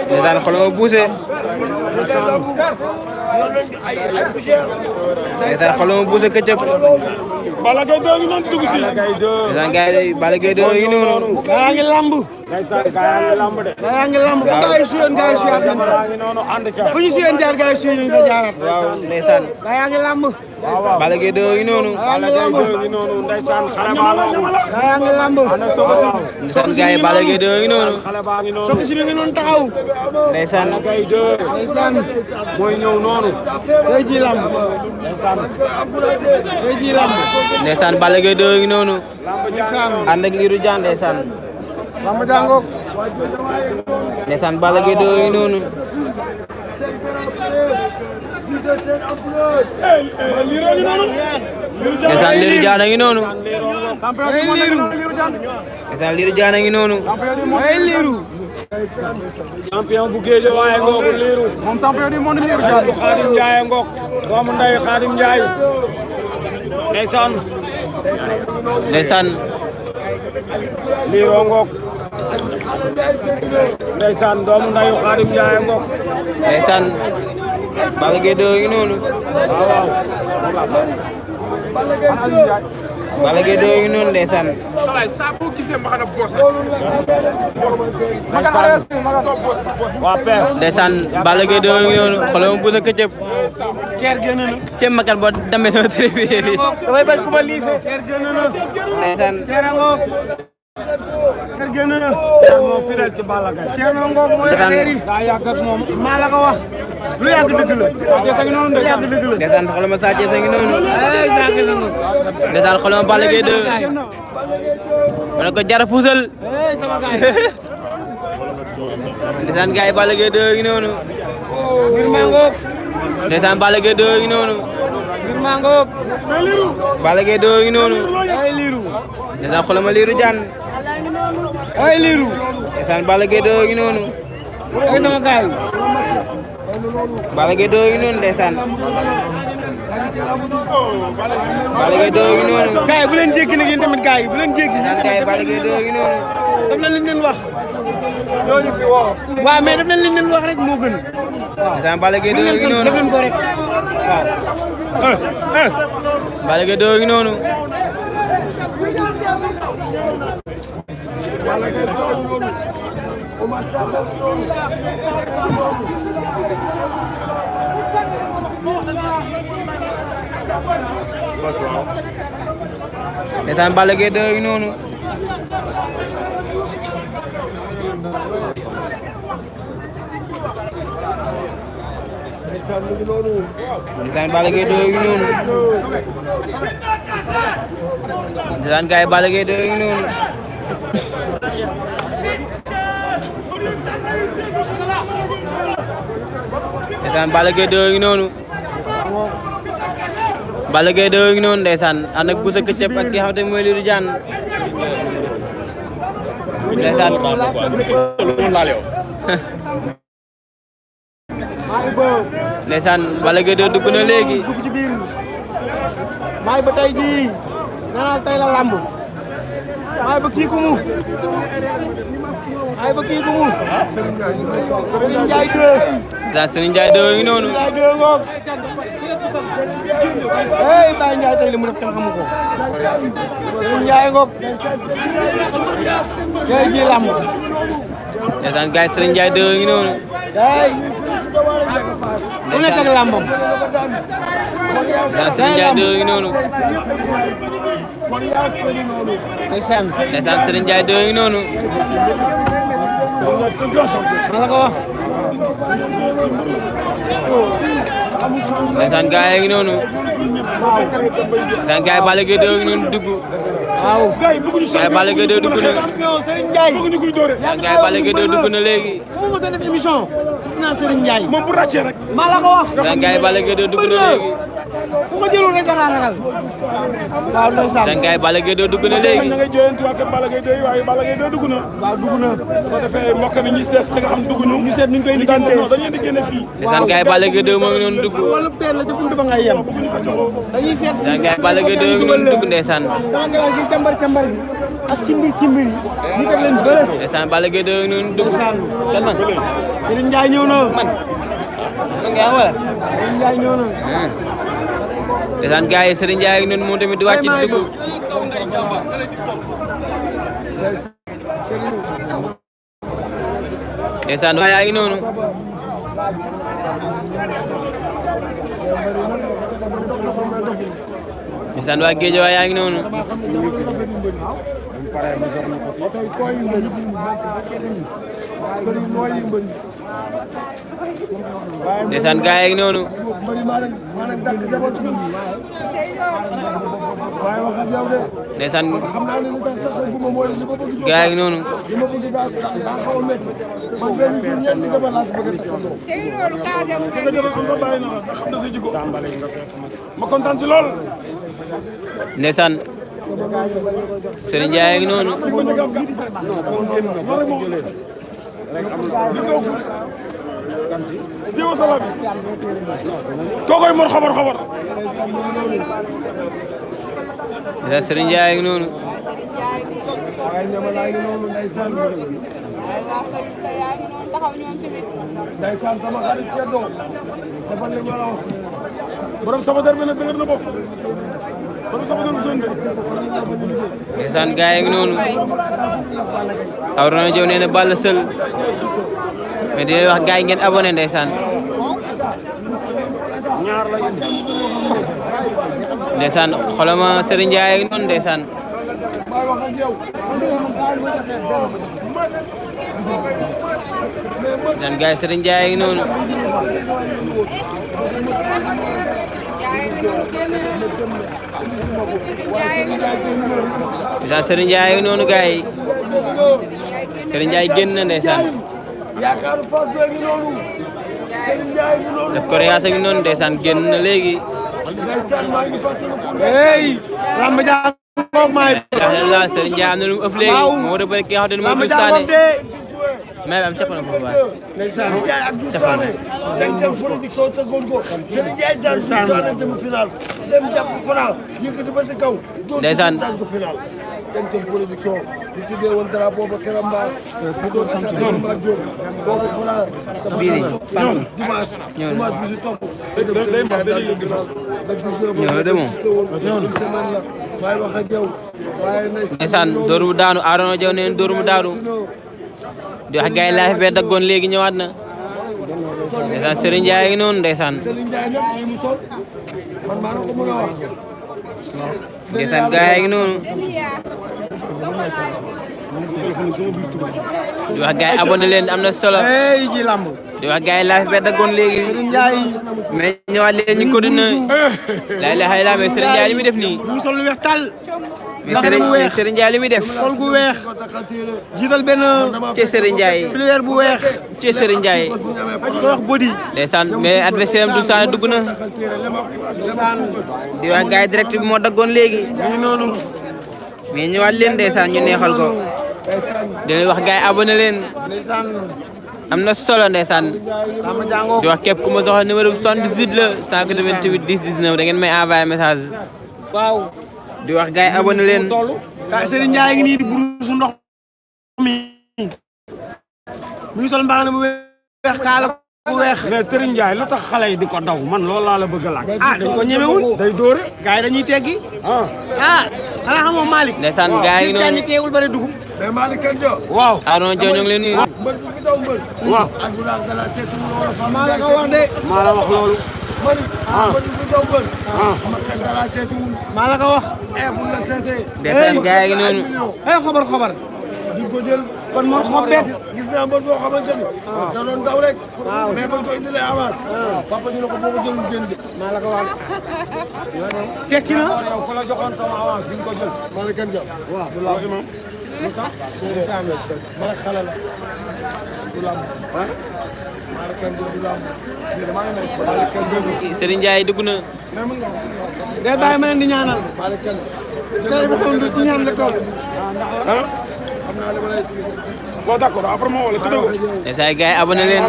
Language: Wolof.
ndeysaan xoolal ma buuse. ndeysaan xoolal ma buuse këccëg. Balla Gaye 2 ngi noonu dugg si. ndeysaan gars yi Balla Gaye 2 ngi noonu. gaa ngi lamb. gaa ngi lamb fu gaa yi suyeen gaa yi suyaat nañ fa. fu ñu suyeen jaar gaa yi suyeen nañ fa jaaraat. waaw ndeysaan. gaa ngi lamb. Balla Gaye 2 ngi noonu. gaa ngi lamb. gaa ngi lamb. ndeysaan gars yi Balla Gaye 2 ngi noonu. Sokh si mi ngi noonu taxaw. ndeysaan. ndeysaan. mooy ñëw noonu. day ji lamb. day ji lamb. ndeysaan Balla Gaye 2 ngi noonu. ndeysaan. ànd ak Lirou Diane ndeysaan. lamb jàngoog. ndeysaan Balla Gaye 2 ngi noonu. ndeysaan Lirou Diane ngi noonu. ay liiru. ndeysaan Lirou Diane ngi noonu. ay liiru. champion bu géej waaye ngoogu liiru. moom champion du monde liiru. Xaadim Njaay ngoog. doomu ndey Xaadim Njaay. ndeysaan. ndeysaan. liiru ngoog. ndeysaan doomu ndeyu Xaadim Njaay ngoog. ndeysaan Balla Gaye 2 ngi noonu. waaw. Balla Gaye 2 ngi noonu ndeysaan. Salaay saa boo gisee ma xam ne boos waa père. ndeysaan Balla Gaye 2 ngi noonu xoolal ma buuse këccëg. ceer génn na. ceeb makat boo demee sama télé bi. damay bañ ku ma liifee. ceer génn na. ndeysaan. ceer a ngoog. ceer génn na. père moom fidèle ci Balla Gaye. ceer a ngoog mooy Ndeysaan. affaire yi. daa yàgg ak moom. maa la ko wax. lu yàgg dëgg la. Sa Thiès a ngi noonu de. lu yàgg dëgg la. ndeysaan xoolal ma Sa Thiès a ngi noonu. ay Sa Thiès a ngoog. ndeysaan xoolal ma Balla Gaye 2. ma ne ko jar puusal. ay sama gaay. ndeysaan gars yi Balla Gaye 2 ngi noonu. mbir maa ngoog. ndeysaan Balla Gaye 2 ngi noonu. mbir maa ngoog. Balla Gaye 2 ngi noonu. ay liiru. ndeysaan xoolal ma Lirou Diane. ay liiru. ndeysaan Balla Gaye 2 ngi noonu. ay sama gaay. Balla Gaye 2 ngi noonu ndeysaan. Balla Gaye 2 ngi noonu. gaay bu leen jéggi nag yéen tamit gaay bu leen jéggi. ndeysaan gars yi Balla Gaye 2 ngi noonu. daf na liñ leen wax. loolu fi woo. waaw mais daf na liñ leen wax rek moo gën. ndeysaan Balla Gaye 2 ngi daf noonu. leen ko rek. waaw. Balla Gaye 2 ngi noonu. ndeysaan Balla Gaye 2 ngi noonu. ndeysaan Balla Gaye 2 ngi noonu. ndeysaan gars yi Balla Gaye 2 ngi noonu. ndeysaan Balla Gaye 2 ngi noonu. Balla Gaye 2 ngi noonu ndeysaan ànd ak Boussa Këccëb ak ki nga xamante ne mooy Lirou Diane. ndeysaan. ndeysaan Balla Gaye 2 dugg na léegi. dugg ci biir. maay ba tey jii. nee tey la lamb. maay ba kii ku mu. maay ba kii ku mu. Serigne Ndiaye 2. ndeysaan Serigne Ndiaye 2 ngi noonu. Ndiaye 2 ngoog. hey Baye Ndiaye tey li mu def kenn xamu ko. Serigne Ndiaye ngoog. tey jii lamb. ndeysaan gars yi Serigne Ndiaye 2 ngi noonu. hey. ku nekk ak lambam. ndeysaan Serigne Ndiaye 2 ngi noonu. ndeysaan. ndeysaan Serigne Ndiaye 2 ngi noonu. ma la ko wax. ndeysaan gars yi ngi noonu. ndeysaan gars yi Balla Gaye 2 ngi noonu dugg. waaw. gars yi Balla Gaye 2 dugg na. Serigne Ndiaye. ndeysaan gars yi Balla Gaye 2 dugg na léegi. fu mu mos a def émission. naa Serigne Ndiaye. moom bu ràccee rek. maa la ko wax. ndeysaan gars yi Balla Gaye 2 dugg na léegi. bu ma jëloon rek da ngaa ragal. waaw ndeysaan. ndeysaan gars yi Balla Gaye 2 dugg na léegi. da ngay jooyanti waa kër Balla Gaye 2 waaye Balla Gaye 2 dugg na. waaw dugg na. su ko defee mbokk mi ñi si des li nga xam dugg ñu. ñu seet ni ñu koy liggéeyantee. non dañu leen di génne fii. ndeysaan gars yi Balla Gaye 2 moo ngi noonu dugg. wàllu teel la ca buntu ba ngay yem. dañuy seet. ndeysaan gars yi Balla Gaye 2 ngi noonu dugg ndeysaan. sama grand gi càmbar càmbar bi. ak cimbir yi ñu teg leen bëre. ndeysaan Balla Gaye 2 noonu dugg kan man Serigne Ndiaye ñëw na man nga wala Serigne Ndiaye ñëw na ndeysaan gars yi Serigne Ndiaye noonu moom tamit di wàcc dugg ndeysaan waa yaa ngi noonu ndeysaan waa géej waa yaa ngi noonu ndeysaan gaa yi noonu ndeysaan gaa yi noonu ma kontaan ci lool. ndeysaan Serigne Ndiaye ngi noonu kookoy mor xabar ndeysaan Serigne Ndiaye ngi noonu ndeysaan sama xarit Ceddo dafa leen war a wax borom sama der bi nag dëgër na bopp borom sama der bu zone bi ndeysaan gaa yi ngi noonu Arona Diaw nee na Balla Seul mais di leen wax gaa yi ngeen abonné ndeysaan ndeysaan xolama Serigne Ndiaye ngi noonu ndeysaan ndeysaan gaa yi Serigne Ndiaye ngi noonu ndeysaan Serigne Ndiaye ngi noonu gaa yi Serigne Ndiaye génn na ndeysaan def ko reyaasa ngi noonu ndeysaan génn na léegi hey lamb jaa ngoog maay alhamdulilah Serigne Ndiaye am na lu mu ëpp léegi moo war a bëri ki nga xam ne mooy Doudou Sané mais am capp na foofu waay ndeysaan Ndiaye ak Doudou Sané Ceng production tëggoon ko Serigne Ndiaye daan Doudou Sané dem final dem jàpp final yëkkati ba si kaw ndeysaan daan ko final Ceng production di tuddee woon drapeau ba Kéram Mbaar bu doon sa Kéram Diop boobu final dimanche bi si topp ñëw de moom semaine la waaye wax ak yow waaye ndeysaan dóor mu daanu Arona Diaw neen dóor mu daanu di wax gars yi live bee daggoon léegi ñëwaat na ndeysaan Serigne Ndiaye ngi noonu ndeysaan Serigne Ndiaye nag li mu sol man maa ko mën a wax ndeysaan gars yi ngi noonu di wax gars yi abonné leen am na solo hey ji lamb di wax gars yi live bee daggoon léegi Serigne Ndiaye mais ñëwaat leen ñu continué la ilaha illallah mais Serigne Ndiaye li muy def nii mu sol lu weex tàll mais Serigne Ndiaye li muy def sol gu weex jiital benn ci Serigne Ndiaye pilier bu weex ci Serigne Ndiaye ko wax body ndeysaan mais adversaire am Doudou Sané dugg na di wax gars yi direct bi moo daggoon léegi ñu noonu mais ñëwaat leen ndeysaan ñu neexal ko di leen wax gars yi abonné leen ndeysaan am na solo ndeysaan lamb jàngoo di wax képp ku ma soxla numéro bi 78 la 188 10 19 da ngeen may envoyé message waaw di wax gars yi abonné leen Serigne Ndiaye ngi nii di burusu ndox mi mu ngi sol mbaxana bu weex kaala bu weex mais Serigne Ndiaye lu tax xale yi di ko daw man loolu laa la bëgg a laaj. dañ ko ñemewul day dóore. gars yi dañuy teggi xanaa xamoo Malick ndeysaan gars yi noonu teewul bëri dugub mais Malick kan jo waaw. Arona Diaw ñu ngi leen nuyu mbër bu fi daw mbër waaw. maa la ko wax de maa la wax loolu. mbër bu fi daw mbër maa la ko wax buñ la seetee ndeysaan gars yi noonu ay xobar di ko jël kon mor xobet gis naa mbër boo xamante ni da doon daw rek mais bañ ko indilee avance papa ñu ne ko boo ko jëlul génn de maa la ko wax tekki na yow ku la joxoon sama avance bi nga ko jël. Malick kan jo waaw du laaw imam bara xale la du laaw Malick kan jo du laaw Malick kan jo Serigne Ndiaye dugg na day bàyyi ma leen di ñaanal Malick kan day ba xam du ci ñaan la toog bon d'accord après ma wala tudd ko. ndeysaan gars yi abonné leen